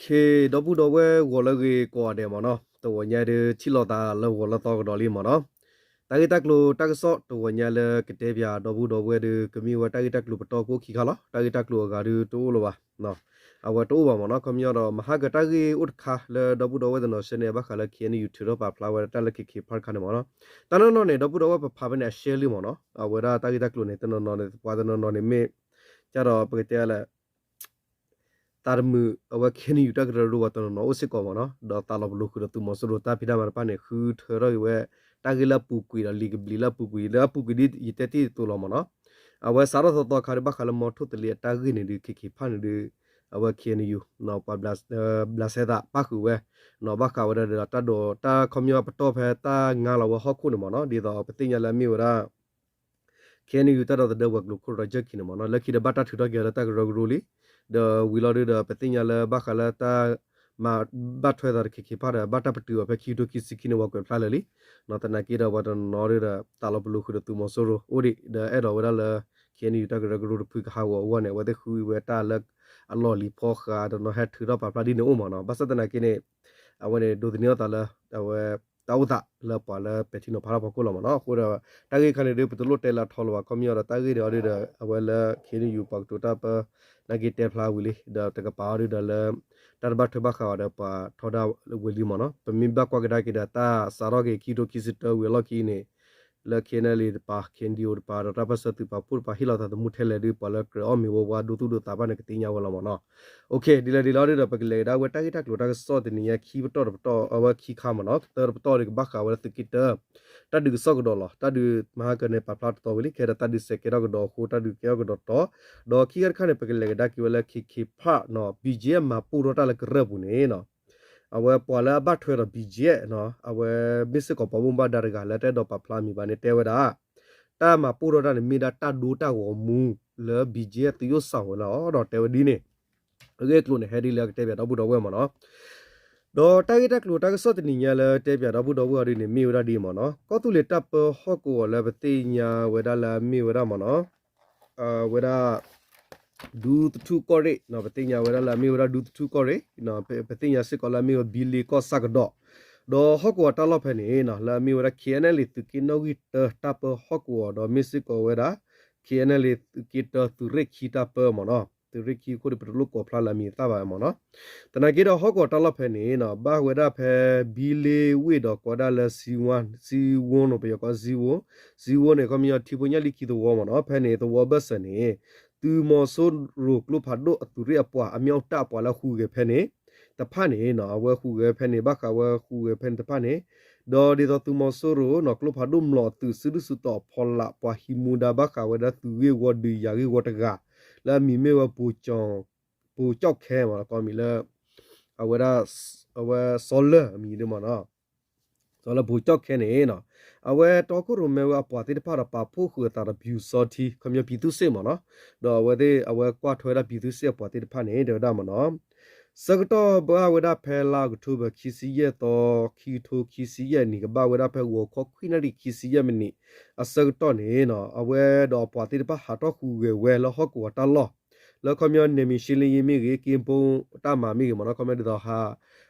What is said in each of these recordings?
ဒီပုၢ်ဒီဝဲၢ်ဂီၤလၢအဂ့ၤကိးဂၤဒဲးမ့ၢ်နီၤ, တဂီၤညါဒုး ထံၣ်လိာ်သးလၢဂီၤလၢသီကဒီးလံမ့ၢ်နီၤ. တၢ်ဂ့ၢ်တၢ်ကျိၤတၢ်ကစီၣ်တဂီၤညါလၢကတဲပၠးဒီပုၢ်ဒီဝဲၢ်ဒုး ကမ့ၢ်ဝဲတၢ်ဂ့ၢ်တၢ်ကျိၤပတီၢ်ကအိၣ်ခံခါလီၤ. တၢ်ဂ့ၢ်တၢ်ကျိၤအဂၤဒုးတအိၣ်လၢၤဘၣ် အဝဲတအိၣ်ဘၣ်မ့ၢ်နီၤ. ခီပညီဒီး မဟါကတၢ်ဂ့ၢ်အိၣ်တခါလၢဒီပုၢ်ဒီဝဲၢ်တနီၤဆှၢန့ၢ် ဘၣ်ဃးလၢ KNU ထုးထီၣ်ပာ်ဖျါဝဲဒၣ်တၢ်လၢ KK Park တခါန့ၣ်မ့ၢ်နီၤ. တၢ်နီၢ်နီၢ်န့ၣ် ဒီပုၢ်ဒီဝဲၢ်ပဖးဖဲန့ၣ် အရှဲလံမ့ၢ်နီၤ. အဝဲဒၣ်တၢ်ဂ့ၢ်တၢ်ကျိၤန့ၣ် တနီၤနီၤန့ၣ် ပှၤတနီၤနီၤန့ၣ်မ့ၢ် ကဒီးပကတဲလၢ သးတမုာ် အဝဲ KNU တၢ်ကရၢကရိပှၤတနီၤနီၤအိၣ်စ့ၢ်ကီးမ့ၢ်နီၤ, ဒီးသးလီၤပလိာ်ဃုာ်ဒီးသုးမီၤစိရိၤတၢ်ဖံးတၢ်မၤတဖၣ်န့ၣ် ဃုထၢထီၣ်က့ၤဝဲ တၢ်ဂ့ၢ်လၢအပူၤကွံာ်ဒီးလံာ်ကဘျံးလၢအပူၤကွံာ် လၢအပူၤကွံာ်ဒ်ယတဲတ့ၢ်အသိးလီၤမ့ၢ်နီၤ. အဝဲစးထီၣ်သီသီခါဒုး ဘၣ်ဃးလၢမီထိၣ်သလ့အတၢ်ဂ့ၢ်န့ၣ်ဒုး KK Park န့ၣ်ဒုး အဝဲ KNU ပှၤ ဘျးစဲသးပၣ်ဃုာ်ဝဲ ဘၣ်ဃးဝဲဒၣ်ဒီးတၢ်ဒိး တၢ်ခီပညီပတီၢ်ဖဲတၢ်ငါလီၤဝဲဟီၣ်ခိၣ်န့ၣ်မ့ၢ်နီၤ, ဒ်သိးပသ့ၣ်ညါလၢအမ့ၢ်ဝဲဒၣ် KNU တၢ်ဒီသဒၢပှၤကျိၤခိၣ်ဒီးယဲၢ်ခံန့ၣ်မ့ၢ်နီၤ, လၢခံဒီးဘၣ်တၢ်ထုးထီၣ်က့ၤလၢတၢ်ကရၢကရိလံ. ဒီးဝံၤလီၤဒုးဒီး ပသ့ၣ်ညါလၢဘၣ်ဃးလၢတၢ် မၤဘၣ်ထွဲသးဒီး KK Park ဒီး ဘၣ်တၢ်ပတုာ်အီၤဖဲခံကထိခံဆံခံန့ၣ် ပှၤကွဲးဖျါလၢာ်လံ. သနာ်က့ဒီးပှၤတနီၤနီၤဒုးဒီး သးလီၤပလိာ်ဃုာ်ဒီးသုးမီၤစိရိၤအိၣ်ဒံး ဒီးအဲၣ်ဒိးဝဲဒၣ်လၢ KNU တၢ်ကရၢကရိတဖုကဟးဂီၤအဂီၢ်န့ၣ် အဝဲသ့ၣ်ဃုဝဲတၢ်လၢအလီၢ်လံၤဖီဃး တနီၤဟဲထုးထီၣ်ပာ်ဖျါဒ်န့ၣ်အိၣ်မ့ၢ်နီၤ. ဘၣ်ဆၣ်သနာ်က့န့ၣ် အဝဲန့ၣ် ဒိးသန့ၤအသးလၢ အဝဲ တၢ်အိၣ်သးလၢပှၤလၢပဲာ်ထံနီၤဖးတၢ်ဖီခိၣ်လီၤမ့ၢ်နီၤ. အဃိဒီး တၢ်ဂ့ၢ်ခါန့ၣ်ဒုး ပတလိၣ်တဲလၢအထီလၢၤဘၣ် ခီပညီဒီး တၢ်ဂ့ၢ်န့ၣ်အီၤဒုးဒီး အဝဲလၢ KNU ပှၤကတိၤတၢ်ပၢ နာ်က့တဲဖျါဝံၤလံ ဒီးတကပၤအီၤဒုးဒီးလၢ တၢ်တဘၣ်ထွဲဘၣ်ဃးအီၤဒီးပှၤထီဒါဝံၤလံမ့ၢ်နီၤ. ပမ့ၢ်ဘၣ်ကွၢ်ကဒါက့ၤဒီး တၢ်စးထီၣ်က့ၤခံကထိခံဆံတၢဝံၤအလီၢ်ခံန့ၣ် လၢ KNLA တပၤ KNDO တပၤ ဒီးတၢ်ပၢၢ်ဆၢသုးပာ်ဖှိၣ်တပၤ ဟ့ၣ်လီၤသးသမူထဲလဲၣ်ဒုး ပှၤလၢကြၢးအီၣ်မ့ၤဝီဝါဒိသူၣ်ဒိသးဘၣ်န့ၣ် ကသ့ၣ်ညါဝဲလီၤမ့ၢ်နီၤ. ဒ်လဲၣ်ဒ်လဲၣ်ဒုးဒီး ပကလဲၤကဒါဝဲတၢ်ဂ့ၢ်တၢ်ကျိၤတၢ်ကစီၣ်တနံၤညါခံပတီၢ်တပတီၢ် အဝဲခံခါမ့ၢ်နီၤ. တၢတပတီၢ်ဒုးကဘၣ်ဃးဝဲလၢသုးက့တၢ တၢ်ဒုးကစီၣ်ကဒီးလီၤ. တၢ်ဒုးမဟါကန့ၣ် ပာ်ဖျါတတီၤဝံၤလံ ခဲဒီးတၢ်ဒုးစဲးကဲထီၣ်ကဒီးအဃိ တၢ်ဒုးကဲထီၣ်ကဒီးတီၤ ဒီးခံခါတခါန့ၣ် ပကလဲၤကဒါက့ၤဝဲလၢ KK Park နီၤ BGF မၤပိၢ်ထီၣ်တၢ်လၢကရၢၢ်ပူၤန့ၣ်နီၤ အဝဲပှၤလၢအဘၣ်ထွဲဒီး BGF နီၤ အဝဲမ့ၢ်စ့ၢ်ကီးပှၤဘၣ်မူဘၣ်ဒါတဂၤလၢတအဲၣ်ဒိးပာ်ဖျါမံၤဘၣ်န့ၣ် တဲဝဲဒၣ် တၢ်မၤပိၢ်ထီၣ်တၢ်န့ၣ် မ့ၢ်ဒၣ်တၢ်ဒိတၢ်ဂီၤမူလၢ BGF သုးယိၣ်စၢ်ဝဲလီၤဒီးတဲဝဲဒ်န့ၣ် အဂ့ၢ်အကျိၤန့ၣ် ဟဲဒ်လၢကတဲပၠးဒီပုၢ်ဒီဝဲၢ်မ့ၢ်နီၤ. ဒီးတၢ်ဂ့ၢ်တၢ်ကျိၤတၢ်ကစီၣ်တနံၤညါလၢတဲပၠးဒီပုၢ်ဒီဝဲၢ်အီၤဒ်န့ၣ် မ့ၢ်ဝဲဒၣ်ဒ်အံၤမ့ၢ်နီၤ. ကီၢ်သူလ့ၤတၢ်ပၢဟီၣ်ကဝီၤလၢပသ့ၣ်ညါဝဲဒၣ်လၢအမ့ၢ်ဝဲဒၣ်မ့ၢ်နီၤ ဝဲဒၣ် ဒူသထူၣ်ကီၢ်ရ့ၣ်နီၤ ပသ့ၣ်ညါဝဲဒၣ်လၢအမ့ၢ်ဝဲဒၣ်ဒူသထူၣ်ကီၢ်ရ့ၣ် ပသ့ၣ်ညါစ့ၢ်ကီးလၢအမ့ၢ်ဝဲဘံလ့ကီၢ်ဆၣ်ကဒီး ဒီးဟီၣ်ကဝီၤတၢ်လီၢ်ဖဲန့ၣ်နီၤ လၢအမ့ၢ်ဝဲဒၣ် KNLA သုးက့နီၣ်ဂံၢ်တၢတၢ်ပၢဟီၣ်ကဝီၤ ဒီးမ့ၢ်စ့ၢ်ကီးဝဲဒၣ် KNLA သုးက့တၢသုးရ့ၣ်ခံတၢ်ပၢမ့ၢ်နီၤ သုးရ့ၣ်ခံအဃိဒီး ပတလိၣ်ကိးဖျါလၢအမံၤအသၣ်ဘၣ်မ့ၢ်နီၤ. သနာ်က့ဒီးဟီၣ်ကဝီၤတၢ်လီၢ်ဖဲန့ၣ်နီၤ ဘၣ်ဝဲဒၣ်ဖဲ ဘံလ့ဝ့ၢ်ဒီးကိးဝဲဒၣ်လၢ စံဝိနီၤ ပယီၤကိးစံဝိ စံဝိန့ၣ် ခီပညီထံဖိညၣ်လံၢ်ခံသဝီမ့ၢ်နီၤ ဖဲန့ၣ်သဝီဘၢၣ်စၢၤန့ၣ် သုးမီၤစိရိၤကျိဖးဒိၣ်အသုးရ့ၣ်အပှၤအမ့ၢ်အီၣ်တၢ်အပှၤလၢဟူးဂဲၤဖဲန့ၣ် တဖၣ်န့ၣ်နီၤ အဝဲဟူးဂဲၤဖဲန့ၣ် တဖၣ်န့ၣ် ဒီးဒ်သိးသုးမီၤစိရိၤနီၤ ကျိဖးဒိၣ်မျိာ်အသုးစုဒုၣ်စုတီၤအဖီလာ် ပှၤဟံးမူဒါဘၣ်ဃးဝဲဒၣ်သုးဂ့ၢ်ဝီဒုးယၤဂ့ၢ်ဝီတဂၤ လၢအမံၤမ့ၢ်ဝဲ ပူၤကၠီၣ်ခဲမ့ၢ်နီၤ ကိးမံၤလၢ အဝဲဒၣ် အဝဲစီၤလၢၢ်အမံၤဒ်မ့ၢ်နီၤ စီၤလၢၢ်ပူၤကၠီၣ်ခဲန့ၣ်နီၤ အဝဲတီခိၣ်ရိၣ်မဲဝဲအပှၤသ့ၣ်တဖၣ်ဒီးပာ်ဖှိၣ်ဃုာ်အသးဒီးပျူစောထီး ခီပညီပျံၤသူစ့ၣ်မ့ၢ်နီၤ ဒီးအဝဲသ့ၣ်အဝဲကွၢ်ထွဲဝဲဒၣ်ပျံၤသူစ့ၣ်အပှၤသ့ၣ်တဖၣ်န့ၣ် တဲဝဲဒၣ်မ့ၢ်နီၤ ဆၢကတီၢ်ဘၣ်ဝဲဒၣ်ဖဲလါအီးကထိဘၢၣ် ခံဆံယဲၢ်သီ ခံကထိခံဆံယဲၢ်နံၣ် ကဘၣ်ဝဲဒၣ်ဖဲဂီၤခီခွံနၣ်ရံၣ်ခံဆံယဲၢ်မံးနံး အဆၢကတီၢ်န့ၣ်နီၤ အဝဲဒီးအပှၤသ့ၣ်တဖၣ်ဟးထီၣ်ဟူးဂဲၤဝဲလၢဟီၣ်ကဝီၤတၢ်လီၢ် လၢခီပညီ နယ်မြေရှင်းလင်းရေး မ့ၢ်ဂ့ၤ က့ပိတၢ်မၤမ့ၢ်ဂ့ၤမ့ၢ်နီၤ ခီပညီဒ်သိးဟး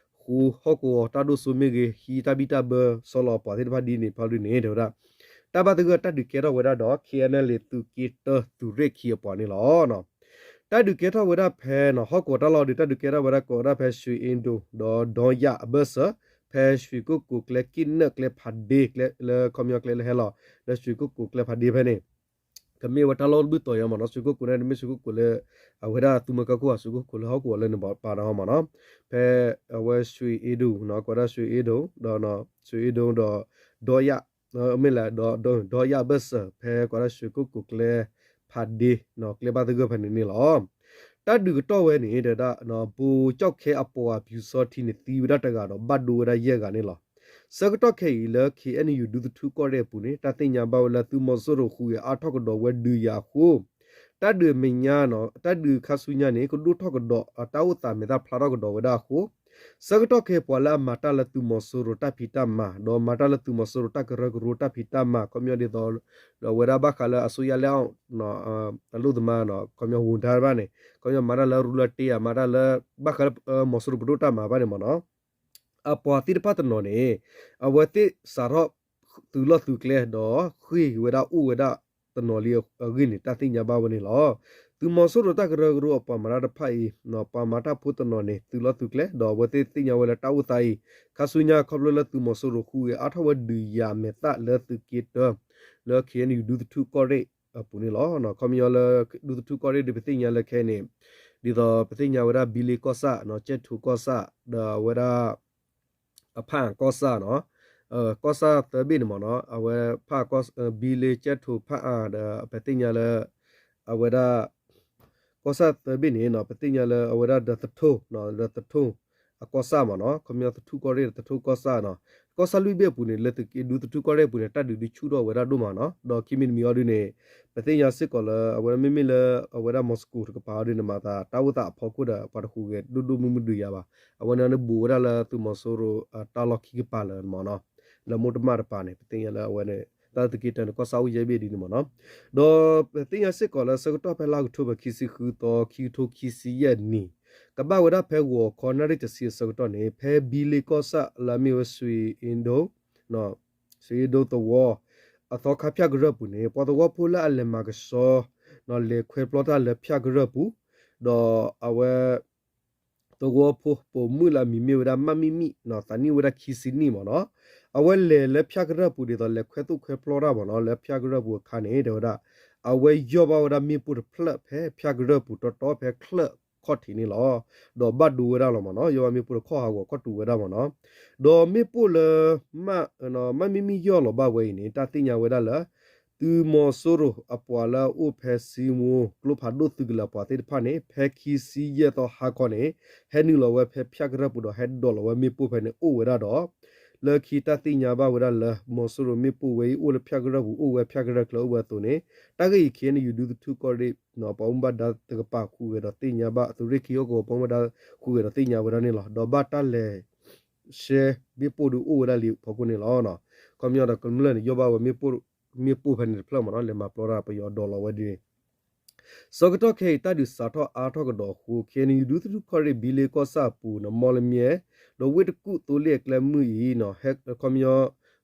ဃုဟီၣ်ကဝီၤတၢ်ဒိၣ်စိမ့ၢ်ဂ့ၤ ဟံးတၢ်ဘံၣ်တၢ်ဘၢစီလီၤအပှၤသ့ၣ်တဖၣ်ဒ်န့ၣ် ဖဲဒ်န့ၣ် တဲဝဲဒၣ် တၢ်ဘၣ်သဂၢၢ်တၢ်ဒုးကဲထီၣ်ဝဲဒၣ်ဒီး KNLA သုးက့တၢသုးရ့ၣ်ခံအပှၤန့ၣ်လီၤ. တၢ်ဒုးကဲထီၣ်ဝဲဒၣ်ဖဲနီၤ ဟီၣ်ကဝီၤတၢ်လီၢ်ဒီး တၢ်ဒုးကဲထီၣ်ဝဲဒၣ်ကိးဝဲဒၣ်ဖဲ ရွှေအင်းဒုံ ဒီး ဒီယၣ်အဘၢၣ်စၢၤ ဖဲရွှေကုက္ကို ကျဲကံၣ်နၢၣ် ကျဲဖးဒ့ လၢခီပညီကျဲလၢဟဲလီၤ လၢရွှေကုက္ကို ကျဲဖးဒ့ဖဲန့ၣ် ကမ့ၢ်ဝဲတၢ်လီၢ်တဘ့ၣ်တီၤယါမ့ၢ်နီၤ ရွှေကုက္ကိုန့ၣ် တမ့ၢ်ရွှေကုက္ကိုလၢ အဝဲဒၣ်သူမွဲကါခိၣ်ဧါ ရွှေကုက္ကိုလၢဟီၣ်ကဝီၤလၢန့ၣ်ပာ်ဒီးမ့ၢ်နီၤ ဖဲအဝဲ ရွှေအင်းဒုံနီၤ ကိးဝဲဒၣ် ရွှေအင်းဒုံ ဒီး ရွှေအင်းဒုံ ဒီး ဒီယၣ် မ့ၢ်လဲၣ် ဒီယၣ်အဘၢၣ်စၢၤ ဖဲကိးဝဲဒၣ် ရွှေကုက္ကို ကျဲဖးဒ့ ကျဲဘၣ်သဂၢၢ်ဖဲန့ၣ်န့ၣ်လီၤ. တၢ်ဒုးကတီၢ်ဝဲန့ၣ် တဲဝဲဒၣ် ပူၤကၠီၣ်ခဲအပှၤပျူစောထီးန့ၣ် သံဝဲဒၣ်တဂၤဒီး ဘၣ်ဒိဝဲဒၣ်ယဲၢ်ဂၤန့ၣ်လီၤ. ဆၢကတီၢ်ခဲအံၤလၢ KNU ဒူသထူကီၢ်ရ့ၣ်အပူၤန့ၣ် တၢ်သ့ၣ်ညါဘၣ်ဝဲလၢသုးမီၤစိရိၤဃုဂဲၤအါထီၣ်ကဒီးဝဲဒုးယၤအဃိ တၢ်ဒုးအမဲာ်ညါ တၢ်ဒုးခါဆူညါန့ၣ် ကဒိၣ်ထီၣ်ကဒီး တၢ်အိၣ်သးမဲာ်သၣ်ဖျါထီၣ်ကဒီးဝဲဒၣ်အဃိ ဆၢကတီၢ်ခဲအံၤ ပှၤလၢအမၤတၢ်လၢသုးမီၤစိရိၤတၢ်ဖံးတၢ်မၤ ဒီးမၤတၢ်လၢသုးမီၤစိရိၤတၢ်ကရၢကရိတၢ်ဖံးတၢ်မၤ ခီပညီဒ်သိး ဒီးအဝဲဒၣ်ဘၣ်ဃးလၢအစိုးရလက်အောက် အလုပ်သမား ခီပညီဝန်ထမ်းဘၣ်န့ၣ် ခီပညီမၤတၢ်လၢရူလၢတ့ မၤတၢ်လၢ ဘၣ်ဃးလၢ မီၤစိရိၤပဒိၣ်တၢ်မၤဘၣ်န့ၣ်မ့ၢ်နီၤ အပှၤသ့ၣ်တဖၣ်တနီၤန့ၣ် အဝဲသ့ၣ်စးထီၣ်သုးလီၢ်သုးကျဲ ဒီးဃ့ၢ်ဝဲဒၣ်အိၣ်ဝဲဒၣ်တနီၤလံအဂ့ၢ်န့ၣ် တၢ်သ့ၣ်ညါဘၣ်ဝဲန့ၣ်လီၤ. သုးမီၤစိရိၤတၢ်ကရၢကရိအပှၤမၤတၢ်တဖၣ်အံၤ ပှၤမၤတၢ်ဖိတနီၤန့ၣ် သုးလီၢ်သုးကျဲ ဒီးအဝဲသ့ၣ်သ့ၣ်ညါဝဲလၢတၢ်အိၣ်သးအံၤ ခါဆူညါခီဖျိလၢသုးမီၤစိရိၤဟူးဂဲၤအါထီၣ်ဝဲဒုးယၤမဲာ်သၣ်လၢသုးက့တၢ လၢ ခ့ၣ်အဲၣ်ယူၣ် ဒူသထူၣ်ကီၢ်ရ့ၣ်အပူၤန့ၣ်လီၤ. ခီပညီလၢ ဒူသထူၣ်ကီၢ်ရ့ၣ်ဒီး ပသ့ၣ်ညါလၢခဲအံၤန့ၣ် ဒ်သိးပသ့ၣ်ညါဝဲဒၣ် ဘံလ့ကီၢ်ဆၣ် ကၠဲၣ်ထိၣ်ကီၢ်ဆၣ် ဒီးအဝဲဒၣ် အဖၣ်အၣ်ကီၢ်ဆၣ်နီၤ ကီၢ်ဆၣ်သၢဘ့ၣ်န့ၣ်မ့ၢ်နီၤ အဝဲဖၣ်အၣ်ကီၢ် ဘံလ့ ကၠဲၣ်ထိၣ် ဖၣ်အၣ်ဒီး ပသ့ၣ်ညါလၢ အဝဲဒၣ် ကီၢ်ဆၣ်သၢဘ့ၣ်န့ၣ်နီၤ ပသ့ၣ်ညါလၢအဝဲဒၣ်ဒီးသထူၣ် ဒီးသထူၣ်အကီၢ်ဆၣ်မ့ၢ်နီၤ ခီပညီသထူၣ်ကီၢ်ရ့ၣ်ဒီးသထူၣ်ကီၢ်ဆၣ်နီၤ ကီၢ်ဆၣ်လွံၢ်ဘ့ၣ်အပူၤန့ၣ် လၢသုးက့ဒူသထူၣ်ကီၢ်ရ့ၣ်အပူၤန့ၣ် တၢ်ဒုးဒုးဆူၣ်ထီၣ်ဝဲဒၣ်ဒိၣ်မးနီၤ ဒီးခံမံၤတမံၤအံၤဒ်န့ၣ် ပသ့ၣ်ညါစ့ၢ်ကီးလၢ အဝဲမ့မ့ၢ်လၢ အဝဲဒၣ်မီၤစကိၤတကပၤအံၤဒ်န့ၣ် မၤသးတၢ်အိၣ်သးအဖီခိၣ်ဒီး ပှၤတဟူးဂဲၤဒိၣ်ဒိၣ်မုၢ်မုၢ်ဒုးယၤဘၣ် အဝဲန့ၣ်န့ၣ်ဘူးဝဲဒၣ်လၢသုးမီၤစိရိၤတၢ်လီၢ်ခံကပၤလၢမ့ၢ်နီၤ လၢမိၢ်တမၣ်တပၤန့ၣ် ပသ့ၣ်ညါလၢအဝဲန့ၣ် တၢ်သုးက့တၢန့ၣ် ကီၢ်ဆၣ်အိၣ်ယဲၢ်ဘ့ၣ်ဒ်န့ၣ်မ့ၢ်နီၤ ဒီးပသ့ၣ်ညါစ့ၢ်ကီးလၢဆၢကတီၢ်ဖဲလါအီးကထိဘၢၣ် ခံဆံဃုသီ ခံကထိခံဆံယဲၢ်နံၣ် ကဘၣ်ဝဲဒၣ်ဖဲဂီၤခီနၣ်ရံၣ်တဆံအဆၢကတီၢ်န့ၣ် ဖဲဘံလ့ကီၢ်ဆၣ်လၢအမ့ၢ်ဝဲ စံဒိ စံဒိသဝီ အသီခါဖၠၣ်ကရၢၢ်ပူၤန့ၣ် ပှၤသဝီဖိလၢအလဲၤမၤကဆှီ လဲၤခွဲဖျီတၢ်လၢဖၠၣ်ကရၢၢ်ပူၤ ဒီးအဝဲ သဝီဖိပိာ်မုၣ်လၢအမံၤမ့ၢ်ဝဲဒၣ် မၣ်မံၣ်မံၣ် သးနံၣ်အိၣ်ဝဲဒၣ်ခံဆံနံၣ်မ့ၢ်နီၤ အဝဲလဲၤလၢဖၠၣ်ကရၢၢ်ပူၤဒ်သိးလဲၤခွဲသိၣ်ခွဲဖျီတၢ်မ့ၢ်နီၤ လၢဖၠၣ်ကရၢၢ်ပူၤအခါန့ၣ် တဲဝဲဒၣ် အဝဲယီၢ်ဘၣ်ဝဲဒၣ်မ့ၣ်ပိၢ်တဖျၢၣ်ဖဲဖၠၣ်ကရၢၢ်ပူၤတီတီဖဲချၢၣ်ခီၣ်ထံးန့ၣ်လီၤ. ဒီးဘၣ်ဒိဝဲဒၣ်လီၤမ့ၢ်နီၤ ယီၢ်ဘၣ်မ့ၣ်ပိၢ်တခီၣ်ဟးဂီၤခီၣ်တူာ်ဝဲဒၣ်မ့ၢ်နီၤ ဒီးမ့ၣ်ပိၢ်လၢ မၣ်မံၣ်မံၣ်ယီၢ်လီၤဘၣ်ဝဲအံၤန့ၣ် တၢ်သ့ၣ်ညါဝဲဒၣ်လၢ သုးမီၤစိရိၤအပှၤလၢအအိၣ်ဖဲစံမူ ကျိဖးဒိၣ်သုးကလၢၤပှၤသ့ၣ်တဖၣ်န့ၣ် ဖဲခံဆံယဲၢ်သီဟါခီန့ၣ် ဟဲနုာ်လီၤဝဲဖဲဖၠၣ်ကရၢၢ်ပူၤဒီးဟဲဒိးလီၤဝဲမ့ၣ်ပိၢ်ဖဲန့ၣ်အိၣ်ဝဲဒၣ်ဒီး လၢခံတၢ်သ့ၣ်ညါဘၣ်ဝဲဒၣ်လၢ မီၤစိရိၤမ့ၣ်ပိၢ်ဝဲအံၤအိၣ်လၢဖၠၣ်ကရၢၢ်ပူၤ အိၣ်ဝဲဖၠၣ်ကရၢၢ်ချၢအိၣ်ဝဲအသိးန့ၣ် တၢ်ဂ့ၢ်အံၤ ခ့ၣ်အဲၣ်ယူၣ် ဒူသထူၣ်ကီၢ်ရ့ၣ် ပှၤဘၣ်မူဘၣ်ဒါတကပၤဟူးဂဲၤဒီးသ့ၣ်ညါဘၣ် သုးရ့ၣ်ခံဟီၣ်ကဝီၤပှၤဘၣ်မူဘၣ်ဒါ ဟူးဂဲၤဒီးသ့ၣ်ညါဝဲဒၣ်န့ၣ်လီၤ. ဒီးဘၣ်တၢ်လဲၤ ရှဲမ့ၣ်ပိၢ်ဒုးအိၣ်ဝဲဒၣ်လံဖီခိၣ်န့ၣ်လီၤ. ခီပညီဒီးကမျၢၢ်န့ၣ် ယီၢ်ဘၣ်ဝဲ မ့ၣ်ပိၢ်ဖဲန့ၣ်တဖျၢၣ်မ့ၢ်နီၤ လဲၤမၤပျီတၢ်ပယီၤဒိးလီၤဝဲဒ်န့ၣ် ဆၢကတီၢ်ခဲအံၤ တၢ်ဒုးစးထီၣ်အါထီၣ်ကဒီးအဃိ ခ့ၣ်အဲၣ်ယူၣ် ဒူသထူၣ်ကီၢ်ရ့ၣ် ဘံလ့ကီၢ်ဆၣ်အပူၤ မီၣ်လမၠဲၣ် ဒီးဝ့ၢ်တကူၣ်သိလ့ၣ်အကျဲမုၢ်အံၤ ခီပညီ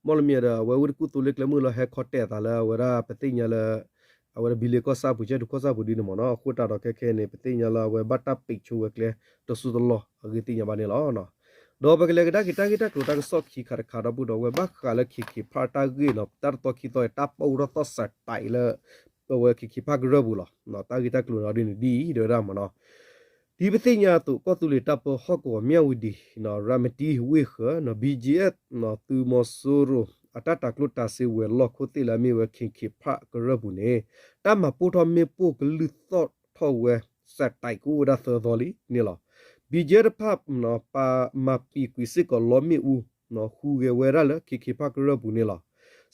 မီၣ်လမၠဲၣ်ဒီး အဝဲဝ့ၢ်တကူၣ်သိလ့ၣ်ကျဲမုၢ်လၢဟဲခီတဲာ်အသးလၢအဝဲဒၣ် ပသ့ၣ်ညါလၢ အဝဲဒၣ်ဘံလ့ကီၢ်ဆၣ်ပူၤ ကၠဲၣ်ထူၣ်ကီၢ်ဆၣ်ပူၤဒ်န့ၣ်မ့ၢ်နီၤ အဃိသတးဒီးခဲခဲအံၤန့ၣ် ပသ့ၣ်ညါလၢအဝဲဘၣ်တၢ်ပိတ်ဆို့ဝဲကျဲ တစိၢ်တလီၢ်အဂ့ၢ်သ့ၣ်ညါဘၣ်န့ၣ်လီၤ. ဒီးပကလဲၤကဒါက့ၤတၢ်ဂ့ၢ်တၢ်ကျိၤတၢ်ကစီၣ်ခံခါတခါဒီပုၢ်ဒီဝဲၢ် ဘၣ်ဃးလၢ ခ့ၣ်ခ့ၣ်ဖၣ်တၢ်ဂ့ၢ်နီၤ တၢ်တသီခံသီအံၤ တၢ်ပိၢ်ထီၣ်သီၣ်စဲးတဲးလၢ အဝဲ ခ့ၣ်ခ့ၣ်ဖၣ်ကရၢၢ်ပူၤလီၤ. တၢ်ဂ့ၢ်တၢ်ကျိၤန့ၣ်ဒ်န့ၣ်ဒ်အံၤ တဲဝဲဒၣ်မ့ၢ်နီၤ ဒ်ပသ့ၣ်ညါအသိး ကီၢ်သူလ့ၤတၢ်ပၢဟီၣ်ကဝီၤ မၠၣ်ဝတံၣ် ဝ့ၢ်ဃၢၤ ဘံၣ်ကၠ့ၣ်အ့ၣ် သုးမီၤစိရိၤ အတၢ်တၤကျိၣ်တၤစ့ဝဲၤလီၢ်ခိၣ်သ့ၣ်လၢအမ့ၢ်ဝဲ ခ့ၣ်ခ့ၣ်ဖၣ်ကရၢၢ်ပူၤန့ၣ် တၢ်မၤပိၢ်ထီၣ်မ့ၣ်ပိၢ်ကလုၢ်သီၣ်ထီၣ်ဝဲ စဲးတဲးကအိၣ်ဝဲဒၣ်သၢသီလံန့ၣ်လီၤ. ဘံၣ်ကၠ့ၣ်တဖၣ် ပာ်မၤပံာ်ကွံာ်စ့ၢ်ကီးလီမ့ၣ်အူ ဟူးဂဲၤဝဲဒၣ်လၢ ခ့ၣ်ခ့ၣ်ဖၣ်ကရၢၢ်ပူၤန့ၣ်လီၤ.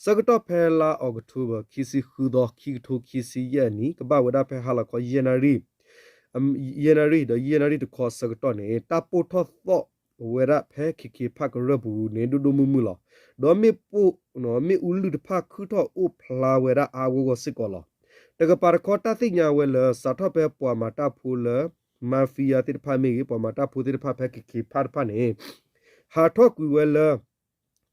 ဆၢကတီၢ်ဖဲလါအီးကထိဘၢၣ် ခံဆံဃုသီ ခံကထိခံဆံယဲၢ်နံၣ် ကဘၣ်ဝဲဒၣ်ဖဲဟါလီၤခီ ယဲၢ်နၣ်ရံၣ် ယဲၢ်နၣ်ရံၣ်ဒီးယဲၢ်နၣ်ရံၣ်တခီအဆၢကတီၢ်န့ၣ် တၢ်ပိၢ်ထီၣ်သီၣ်ဝဲဒၣ်ဖဲ ခ့ၣ်ခ့ၣ်ဖၣ်ကရၢၢ်ပူၤန့ၣ် ဒိၣ်ဒိၣ်မုၢ်မုၢ်လီၤ. ဒီးမ့ၣ်ပိၢ် မ့ၣ်အူလုၢ်တဖၣ်ခုၣ်ထီၣ်အိၣ်ဖျါဝဲဒၣ်အါအါဂီၢ်ဂီၢ်စ့ၢ်ကီးလီၤ. တကပၤတခီ တၢ်သ့ၣ်ညါဝဲလၢ စးထီၣ်ဖဲပှၤမၤတၢ်ဖိလၢ mafia သ့ၣ်တဖၣ်မ့ၢ်ဂ့ၤ ပှၤမၤတၢ်ဖိသ့ၣ်တဖၣ်ဖဲ ခ့ၣ်ခ့ၣ်ဖၣ်တဖၣ်န့ၣ် ဟးထီၣ်ကွံာ်ဝဲလၢ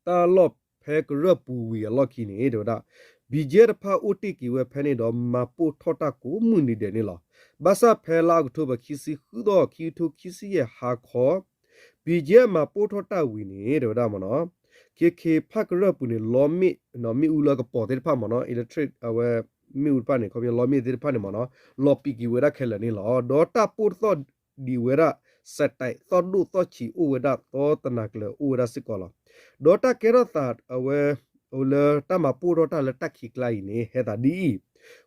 တၢ်လီၢ်ဖဲကရၢၢ်ပူၤဝံၤအလီၢ်ခံန့ၣ် တဲဝဲဒၣ် ဘံၣ်ကၠ့ၣ်တဖၣ်အိၣ်တ့ၢ်က့ၤဝဲဖဲန့ၣ်ဒီး မၤပိၢ်ထီၣ်တၢ်ကိးမုၢ်နံၤဒဲးန့ၣ်လီၤ. ဘၣ်ဆၣ်ဖဲလါအီးကထိဘၢၣ် ခံဆံဃုသီ ခံကထိခံဆံယဲၢ်ဟါခီ ဘံၣ်ကၠ့ၣ်မၤပိၢ်ထီၣ်တၢ်ဝံၤန့ၣ် တဲဝဲဒၣ်မ့ၢ်နီၤ ခ့ၣ်ခ့ၣ်ဖၣ်ကရၢၢ်ပူၤန့ၣ် လီမ့ၣ် မ့ၣ်အူလၢကပီၤသ့ၣ်တဖၣ်မ့ၢ်နီၤ electric အဝဲ မ့ၣ်အူတဖၣ်န့ၣ် ခီပညီလီမ့ၣ်သ့ၣ်တဖၣ်န့ၣ်မ့ၢ်နီၤ လီၤပံာ်က့ၤဝဲဒၣ်ခဲလၢာ်န့ၣ်လီၤ. ဒီးတၢ်ပိၢ်သီၣ်ဒံးဝဲဒၣ် စဲးတဲးသီၣ်ဒိၣ်သီၣ်ဆံးအိၣ်ဝဲဒၣ်သီတနၤကျၢၤအိၣ်ဝဲဒၣ်စ့ၢ်ကီးလီၤ. ဒီးတၢ်ကဲထီၣ်သးအဝဲ လၢတၢ်မၤပိၢ်ထီၣ်တၢ်လၢတၢ်ခံးကျါအံၤန့ၣ် ဟဲသးဒ်အံၤ,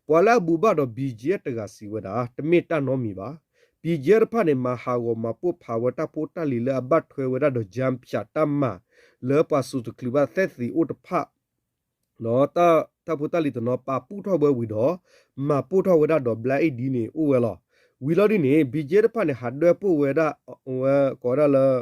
ပှၤလၢအဘူးဘၣ်ဒီး ဘံၣ်ကၠ့ၣ် တဂၤစံးဝဲဒၣ် တမ့ၢ်တၢ်နီတမံၤဘၣ်. ဘံၣ်ကၠ့ၣ်တဖၣ်န့ၣ် မၤဟးဂီၤမၤပိၢ်ဖးဝဲတၢ်ဖိတၢ်လံၤလၢအဘၣ်ထွဲဝဲဒၣ်ဒီး ကၠၢဖၠး တၢ်မၤလၢပှၤစူးတချုးဘၣ်သဲၣ်သံးအိၣ်တဖၣ် တၢ်ဖိတၢ်လံၤတနီၤပာ်ပူၣ်ထီၣ်ဝဲဝံၤဒီး မၤပိၢ်ထီၣ်ဝဲဒၣ်ဒီး ဘျါအ့ၣ်ဒံးန့ၣ်အိၣ်ဝဲလီၤ. ဝံၤလီၤဒ်န့ၣ် ဘံၣ်ကၠ့ၣ်တဖၣ်န့ၣ် ဟးဒွဲၣ်ပိၢ်ဝဲဒၣ် ဝဲကိးဝဲဒၣ်လၢ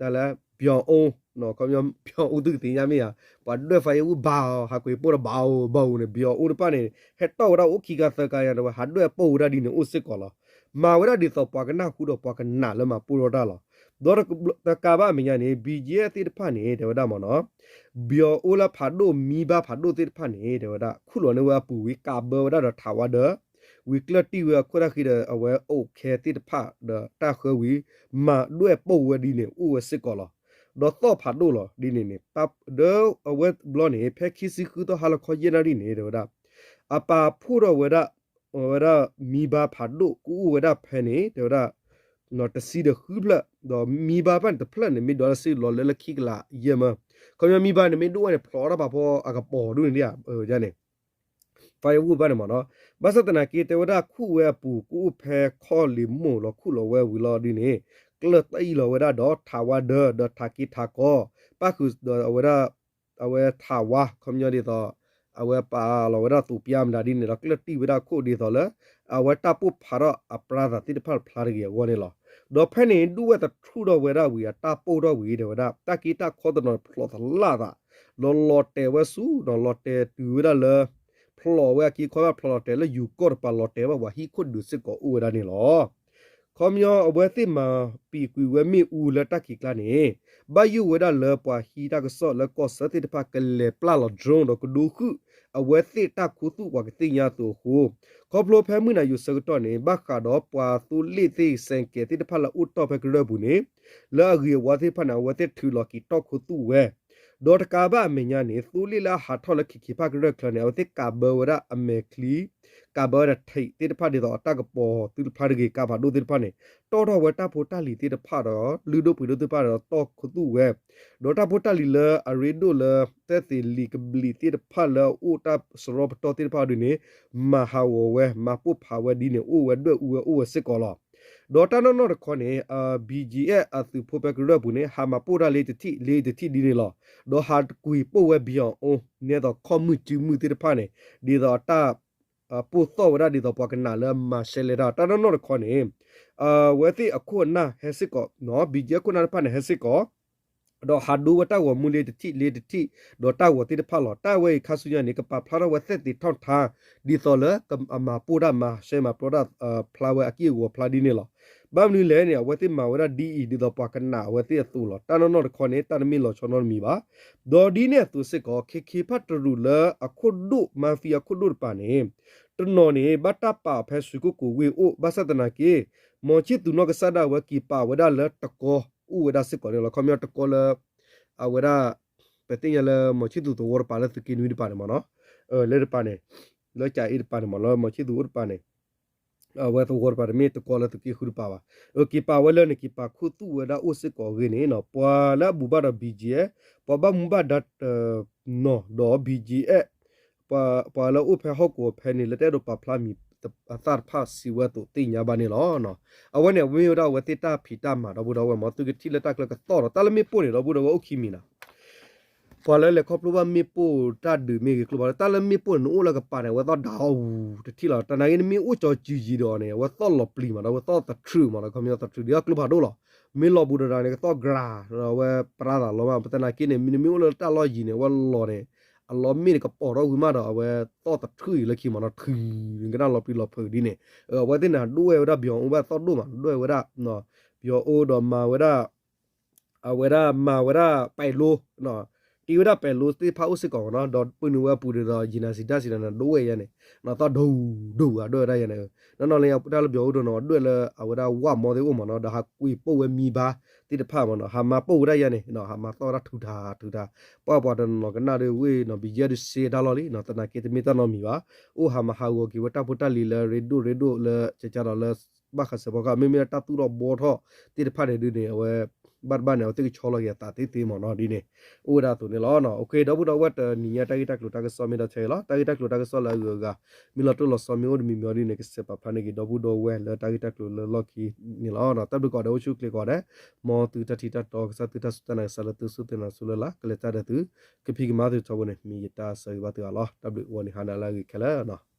တၢ်လၢ ပယီၤအိၣ်, ခီပညီ ပယီၤအိၣ်သုကသ့ၣ်ညါမ့ၢ်ဧါ, ပှၤဒွဲၣ် firewood ဘၣ်အီၤ ဟးကွံာ်ပိၢ်ဒီးဘၣ်အီၤ ဘၣ်အီၤန့ၣ် ပယီၤအိၣ်တဖၣ်န့ၣ် ဟဲတီၣ်ဝဲဒၣ်အိၣ်ခံခါသၢခါညါ တဝဲဟးဒွဲၣ်ပိၢ်ဝဲဒၣ်ဒ်န့ၣ်အိၣ်စ့ၢ်ကီးလီၤ. မၤဝဲဒၣ်ဒ်သိးပှၤကနၢ်ဟူဒီးပှၤကနာ်လၢမၤပိၢ်ထီၣ်တၢ်လီၤ. ဒီးတကးဘၣ်အမဲာ်ညါန့ၣ် BGF သ့ၣ်တဖၣ်န့ၣ် တဲဝဲဒၣ်မ့ၢ်နီၤ ပယီၤအိၣ်လၢဖးဒိၣ် မံဘါဖးဒိၣ်သ့ၣ်တဖၣ်န့ၣ် တဲဝဲဒၣ် ခူၣ်လီၤန့ၢ်ဝဲအပူၤဝံၤ ကးဘၢဝဲဒၣ်ဒီးထးဝါဒၢး ဝံၤကျၢၢ်တံၢ်ဝဲအခိၣ်တၢ်ဃံဒီး အဝဲအိၣ်ခဲသ့ၣ်တဖၣ်ဒီးတၢ်ဃၢဝံၤ မၤဒွဲၣ်ပိၢ်ဝဲဒ်န့ၣ်အိၣ်ဝဲစ့ၢ်ကီးလီၤ. ဒီးသီၣ်ဖးဒိၣ်လီၤဒ်န့ၣ်န့ၣ် ဒီးအဝဲဘျီန့ၣ် ဖဲခံဆံဃုသီဟါလီၤခီယဲၢ်နၣ်ရံၣ်န့ၣ် တဲဝဲဒၣ် အပာ်ဖှိၣ်ထီၣ်ဝဲဒၣ် ဝဲဒၣ်မံဘါဖးဒိၣ်ကအိၣ်ဝဲဒၣ်ဖဲန့ၣ် တဲဝဲဒၣ် တဆံဒီးဃုဖျၢၣ် ဒီးမံဘါဖဲန့ၣ်တဖျၢၣ်န့ၣ် မ့ၢ်ဒွးလၢစ့လီၤလၢလၢခံကလးယဲၢ်မၢ. ခီပညီမံဘါန့ၣ် မ့ၢ်ဒိၣ်ဝဲန့ၣ် ဖျိးတၢ်ပာ်ဖီအကပီၤဒ်န့ၣ်ဒ်ဧါ, ယန့ၣ် firewood ဘၣ်န့ၣ်မ့ၢ်နီၤ. ဘၣ်ဆၣ်သနာ်က့ တဲဝဲဒၣ်ခူၣ်ဝဲအပူၤ ကအိၣ်ဖဲခီၣ်လ့ၤမိၢ်လီၤ ခူၣ်လီၤဝဲဝံၤလီၤဒ်န့ၣ် ကျၢၢ်တံၢ်လီၤဝဲဒၣ်ဒီးထးဝါဒၢး ဒီးထးက့ထးကီ ပၣ်ဃုာ်ဒီးအဝဲဒၣ် အဝဲထးဝါ ခီပညီဒ်သိး အဝဲပာ်လီၤဝဲဒၣ်သူးပျါမတၤဒ်န့ၣ်ဒီး ကျၢၢ်တံၢ်ဝဲဒၣ်ခိၣ်ဒ်သိးလၢ အဝဲတၢ်ပိၢ်ဖးထီၣ်အပြါသးသ့ၣ်တဖၣ်တဖျါတဂ့ၤအဂီၢ်န့ၣ်လီၤ. ဒီးဖဲန့ၣ် ဒူၣ်ဝဲသထူၣ်ထီၣ်ဝဲဒၣ်ဝံၤ အတၢ်ပိၢ်ထီၣ်ဝံၤ တဲဝဲဒၣ် တၢ်က့တၢ်ခီတနီၤဖျိးသလၣ်သး ဒီးလီၤတဲာ်ဝဲဆူဒီးလီၤတဲာ်တုၤဝဲဒၣ်လၢ ဖျိးဝဲအက့ခီဘၣ် ဖျိးလီၤတဲာ်လၢယူၤကီၢ်တပၤ လီၤတဲာ်ဘၣ်ပှၤဟံၣ်ခိၣ်ဒုးစ့ၢ်ကီးအိၣ်ဝဲဒၣ်န့ၣ်လီၤ. ခီပညီအဝဲသ့ၣ်မၤပံာ်ကွံာ်ဝဲမ့ၣ်အူလၢတၢ်ခံးကျါန့ၣ် ဘၣ်ယိၣ်ဝဲဒၣ်လၢပှၤဟံးတၢ်ကစီၣ်လၢကီၢ်ဆၢသ့ၣ်တဖၣ်ကလဲၤပျၢ်လီၤ drone ဒီးကဒိဃုာ် အဝဲသ့ၣ်တၢ်ခူသူၣ်ပှၤကသ့ၣ်ညါအသိးအဃိ ခီဖျိဖဲမုၢ်နၤယိၤဆၢကတီၢ်န့ၣ် ဘၣ်ဃးဒီးပှၤသိလ့ၣ်သ့ၣ် စဲးကဲးသ့ၣ်တဖၣ်လၢအအိၣ်တီၢ်ဖဲကရၢၢ်ပူၤန့ၣ် လၢအဂ့ၤအဝါသ့ၣ်တဖၣ်န့ၣ် အဝဲသ့ၣ်ထုးလီၤက့ၤတီၢ်ခူသူၣ်ဝဲ ဒီးတကးဘၣ်အမဲာ်ညါန့ၣ် သိလ့ၣ်လၢအဟးထီၣ်လၢခံခံဖၣ်ကရၢၢ်ချၢန့ၣ် အဝဲသ့ၣ်ကးဘၢဝဲဒၣ်အမဲာ်ချံ ကးဘၢဝဲဒၣ်ထံးသ့ၣ်တဖၣ်ဒ်သိးအတၢ်ကပီၤသုတဖျါတဂ့ၤ ကးဖးဒိၣ်သ့ၣ်တဖၣ်န့ၣ် တီၣ်ထီၣ်ဝဲတၢ်ဖိတၢ်လံၤသ့ၣ်တဖၣ်ဒီး လုၢ်ဒိၣ်ပှ့ၤဒိၣ်သ့ၣ်တဖၣ်ဒီးတီၢ်ခူသူၣ်ဝဲ ဒီးတၢ်ဖိတၢ်လံၤလၢအရ့ဒိၣ်လၢ သဲၣ်သ့ၣ်လံာ်ကဘျံးသ့ၣ်တဖၣ်လၢအအိၣ်တၢ်စရီပတီၢ်သ့ၣ်တဖၣ်ဒ်န့ၣ် မၤဟးဂီၤဝဲ မၤပိၢ်ဖးဝဲဒ်န့ၣ်အိၣ်ဝဲဒွဲၣ်အူဝဲအိၣ်ဝဲစ့ၢ်ကီးလီၤ. ဒီးတၢ်နီၢ်နီၢ်တခီန့ၣ် BGF အသုးဖိဖဲကရၢၢ်ပူၤန့ၣ် ဟးမၤပိၢ်တၢ်လ့တထံၣ်လ့တထံၣ်ဒ်န့ၣ်လီၤ. ဒီးဟးကွံာ်ပိၢ်ဝဲ ပယီၤအိၣ် နဲသိးခီၣ်မုၢ်စုမုၢ်သ့ၣ်တဖၣ်န့ၣ် ဒ်သိးအတၢ် ပိၢ်သီၣ်ဝဲဒၣ်ဒ်သိးပှၤကနၣ်လၢမၤရှဲလဲတၢ် တၢ်နီၢ်နီၢ်တခီန့ၣ် အဝဲသ့ၣ်အခိၣ်အနၢ်ဟဲစ့ၢ်ကီး BGF ခိၣ်နၢ်တဖၣ်န့ၣ်ဟဲစ့ၢ်ကီး ဒီးဟးဒိဝဲတၢ်ဂီၤမူလ့တထံၣ်လ့တထံၣ် ဒီးတၢ်ဂီၤသ့ၣ်တဖၣ်လီၤ. တၢ်ဝဲအံၤခါဆူညါန့ၣ် ကပာ်ဖျါထီၣ်ဝဲသဲၣ်သ့ၣ်ထီၣ်ထါ ဒ်သိးလၢအမၤပိၢ်တၢ်မၤရှဲမၤပျီတၢ်ဖျါဝဲအက့ၢ်အဂီၤဖျါဒ်န့ၣ်လီၤ. ဘၣ်မနုၤလဲၣ်န့ၣ် အဝဲသ့ၣ်မၤဝဲဒၣ်ဒ်အံၤ ဒ်သိးပှၤကနၣ်အဝဲသ့ၣ်အသိးလီၤ. တၢ်နီၢ်နီၢ်တခီန့ၣ် တၢ်တမ့ၢ်လီၤဆီနီတမံၤဘၣ်. ဒီးဒ်န့ၣ်အသိးစ့ၢ်ကီး ခ့ခ့ဖၣ်တရူးလၢအခိၣ်ဒိၣ် မါဖံအခိၣ်ဒိၣ်တပၤန့ၣ် တနီၤန့ၣ် ဘၣ်တၢ်ပာ်အီၤဖဲဆွ့ကိၣ်ကိးဝ့ၢ်အိၣ် ဘၣ်ဆၣ်သနာ်က့ မီၤဆံၣ်သူးနီၢ်ကစၢ်ဒၣ်ဝဲက့ၤပာ်ဝဲဒၣ်လၢတကီ အိၣ်ဝဲဒၣ်စ့ၢ်ကီးန့ၣ်လီၤ. ခီပညီတကီလၢ အဝဲဒၣ် ပသ့ၣ်ညါလၢမီၤဆံၣ်သူးသဝီတပၤလၢသုးက့နွံတပၤန့ၣ်မ့ၢ်နီၤ လၢတပၤန့ၣ် လၢကၠၤအ့တပၤန့ၣ်မ့ၢ် လၢမီၤဆံၣ်သူးအိၣ်တပၤန့ၣ် အဝဲသဝီတပၤန့ၣ် မ့ၢ်တကီလၢသုးက့ဃုတပၤဘၣ်. က့ၤပာ်ဝဲလၢန့ၣ် က့ၤပာ်ခူသူၣ်ဝဲဒၣ်အိၣ်စ့ၢ်ကီးအဂ့ၢ်န့ၣ် ပှၤလၢအဘူၣ်ဘၣ်ဒီး BGF ပှၤဘၣ်မူဘၣ်ဒါတနီၤဒီး BGF ပှၤလၢအိၣ်ဖဲဟီၣ်ကဝီၤဖဲန့ၣ် လၢတအဲၣ်ဒိးပာ်ဖျါမံၤအသၣ်တဖၣ်စံးဝဲအသိးသ့ၣ်ညါဘၣ်န့ၣ်လီၤ. အဝဲန့ၣ် မ့ၢ်ဝဲဒၣ်အဝဲသ့ၣ်တၢ်ဖံးတၢ်မၤဒီပုၢ်ဒီဝဲၢ်မ့ၢ် သုကထံၣ်လၢတၢ်ကျၢကသီၣ်ဒီး တၢ်လၢမ့ၣ်ပိၢ်န့ၣ် ဒီပုၢ်ဒီဝဲၢ်အိၣ်ခံမံၤနၤ ပှၤလၢလဲၤခီဖျိဘၣ်မ့ၣ်ပိၢ်တၢ်ဒုးမ့ၢ်ဂ့ၤကျိဖးဒိၣ် တၢ်လၢမ့ၣ်ပိၢ်န့ၣ် နအိၣ်လၢကပၤန့ၣ် အဝဲသီၣ်ဒးအီၣ်ဝူတထံၣ်လီၤ. တနာ်က့ နမ့ၢ်အိၣ်ကၠီၤစုၤယံၤဒီးန့ၣ် အဝဲသီၣ်လီၤပျံၤမးဒီး အဝဲသီၣ်သထြုးမးဒီး ခီပညီသထြုးဒ်အကျိဖးဒိၣ်လီၤ. မ့ၢ်လီၤဘူးဒီးန့ၣ် ကသီၣ်ကြၤ ဒီးအဝဲပြါသးလီၤမး ပတနာ်က့န့ၣ် နမ့ၢ်အိၣ်လၢတၢ်လီၢ်ယံၤန့ၣ် အဝဲလီၤန့ၣ် အလီၤမ့ၣ်န့ၣ် ကပီၤထီၣ်ဝံၤမးဒီး အဝဲသီၣ်သထြုးအံၤလၢခံမးနီၤ ထုး ကနၣ်လီၤပျံၤလီၤဖုးဒ်န့ၣ် အဝဲသ့ၣ်န့ၣ် ဒိၣ်ဝဲဝဲဒၣ်ပယီၤအိၣ်ဘၣ်သီၣ်ဒိၣ်မး ဒိၣ်ဝဲဒၣ် ပယီၤအိၣ်ဒီးမၤဝဲဒၣ် အဝဲဒၣ်မၤဝဲဒၣ်ပဲၤလိ တ့ဝဲဒၣ်ပဲၤလိသ့ၣ်တဖၣ်အိၣ်စ့ၢ်ကီးမးနီၤ ဒီးပှၤနုာ်ဝဲအပူၤဒီး ယံာ်နၤစံးတၢ်စံးနၤန့ၣ် ဒိၣ်ဝဲယါန့ၣ် သီၣ်ဒိၣ်ဒိၣ်ဝဲဒိၣ်ဝဲဒၣ်ယါန့ၣ် နီၢ်နီၢ်လၢတၢ်လၢပယီၤအိၣ်ဒီးနီၤ ဒွဲၣ်လၢအဝဲဒၣ်ဝၣ်မီသ့ၣ်အိၣ်မးနီၤ ဒီးဟးကွံာ်ပိၢ်ဝဲမံဘါသ့ၣ်တဖၣ်မးနီၤ ဟးမၤပိၢ်ဝဲဒၣ်ယါန့ၣ် ဟးမၤသီၣ်ဝဲဒၣ်ထုးထးထုးထး ပှၤပှၤတနီၤကနၣ်ဒ်ဝဲနီၤ ဘံယဲၢ်ဒုးစ့တၢ်လီၢ်လံနီၤ သနာ်က့တမ့ၢ်တၢ်နီတမံၤဘၣ် အိၣ်ဟးမၤဟးဂီၤက့ၤဝဲတၢ်ဖိတၢ်လံၤလၢရ့ဒိၣ်ရ့ဒိၣ်လၢကကဒီးလၢ ဘၣ်ဃးစၢၤဖီကီၢ် မ့မ့ၢ်လၢတၢ်သူၣ်ထီၣ်ဘှီထီၣ်သ့ၣ်တဖၣ်န့ၣ်ဒုးန့ၣ် အဝဲ ဘၣ်တဘၣ်န့ၣ် အဝဲသ့ၣ်ကဆီလီၤက့ၤအသးသ့သ့မးနီၤဒ်န့ၣ် အိၣ်ဝဲဒၣ်အသိးန့ၣ်လီၤ. အဃိ ဒီပုၢ်ဒီဝဲၢ်တနံၤညါတၢ်ဂ့ၢ်တၢ်ကျိၤတၢ်ကစီၣ်မ့ၢ်ဒၣ်ထဲအံၤလီၤ. တၢ်ဂ့ၢ်တၢ်ကျိၤတၢ်ကစီၣ်လၢအဂုၤအဂၤ မ့ၢ်လီၤတိၢ်လီၤဆီမ့ၢ်အိၣ်တမံၤမံၤအီၤဒ်န့ၣ် ကစဲးပာ်ဖျါန့ၢ်က့ၤဒီပုၢ်ဒီဝဲၢ်လၢတၢ်ဂ့ၢ်တၢ်ကျိၤလၢလီၢ်ခံန့ၣ်လီၤ. တၢ်ဘျုးကိးဂၤဒဲး အိၣ်ဆူၣ်အိၣ်ချ့ကိးဂၤဒဲး မ်သုတၢ်ထံၣ်တၢ်တီကစၢ် သုတၢ်စူၢ်တၢ်နာ်ကစၢ်လၢသုစူၢ်သုနာ်ဆိလၢ်လၢ် ကလဲၤတၢ်ဒီးသု ကဖံးကမၤသုထီဘိန့ၣ် မ့ၢ်ယတၢ်ဆၢဂ့ၤဘၣ်သုဂၤလီၤ. တၢ်ဘျုး ဂီၤနံၤဟါနၤလၢအဂ့ၤခဲလၢာ်